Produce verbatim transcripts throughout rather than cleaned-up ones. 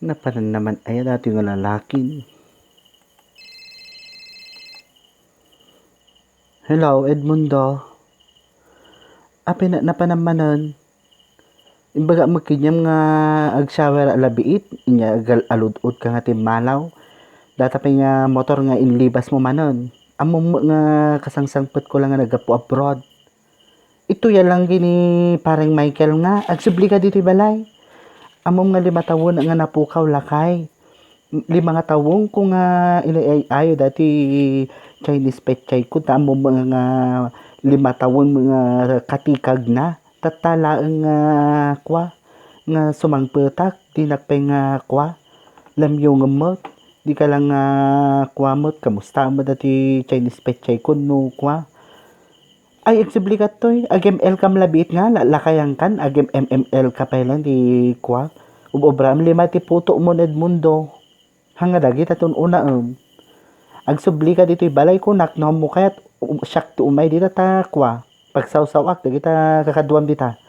Napanan naman aya datoy nga lalakin. Hello, Edmundo. Apay na, napanan manen? Imbagak met kenka nga ag-shower a labiit, inya agal-, alud-od ka nga timmalaw. Data pay nga motor nga inlibas mo manen. Ammom nga kasangsangpet ko lang nga naggapu abroad. Ito ya lang gini pareng Michael nga, agsubli ka ditoy balay. Ammom nga lima tawen nga napukaw lakay. Lima nga tawen ko nga inay-ayo dati Chinese pechay ko, ta ammom nga lima tawen nga katikag na. Tatta laeng nga kua, nga sumangpetak, dinak pay nga kua, lamyongen met. Di ka lang nga kua met, kamusta met dati Chinese pechay ko no kua. Ay, agsubli ka toy, agem-el kam labiit nga, lakayan kan, agem-M M L ka pay lang di kua. Ub-obra, lima ti puto mo, Edmundo. Hanga dagita tun-una, em. Agsubli ka ditoy balay ko, naknoam mo kayat, um, siak ti umay dita ta kua. Pagsawsaw-ak dagita kakaduam dita.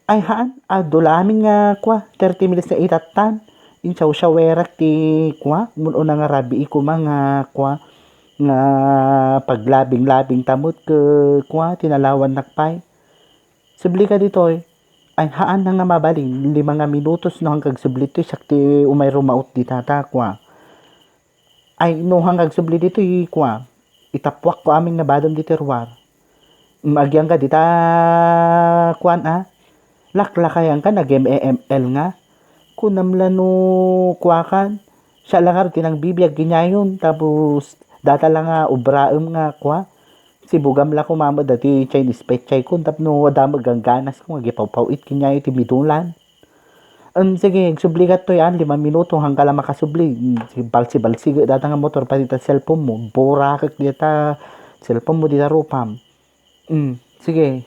Ay, haan, adu la amin nga kua, thirty minutes nga itattan. Insawsawerak ti kua, mun-una nga rabii koma nga kua, nga paglabing-labing ta met ke kua, tinalawannak pay. Subli ka ditoy. Ay, haan na nga mabalin, lima nga minutos no hangkag subli toy, siak ti umay rumaot dita ta kua. Ay, no hangkag subli ditoy kua, itapuak ko amin nga badem ditoy ruar. Mm, agyang ka dita, kuan, a? Laklakayan ka, nag-M M L nga. Kunam la no kuakan, siak la ngarud ti nangbibiag kenyayon, tapos data la nga obraem nga kua. Sibugam la koma met dati Chinese pechay ko, tapno adda met gangganas ko nga agipawpaw-it kenyayo ti midulan. Em, sige, agsubli ka toy, a, lima minuto, hangka la makasubli. Mm, sige, balsi-balsige data nga motor, pati ta cellphone mo, burakek dita cellphone mo, dita rupam. Mm, sige,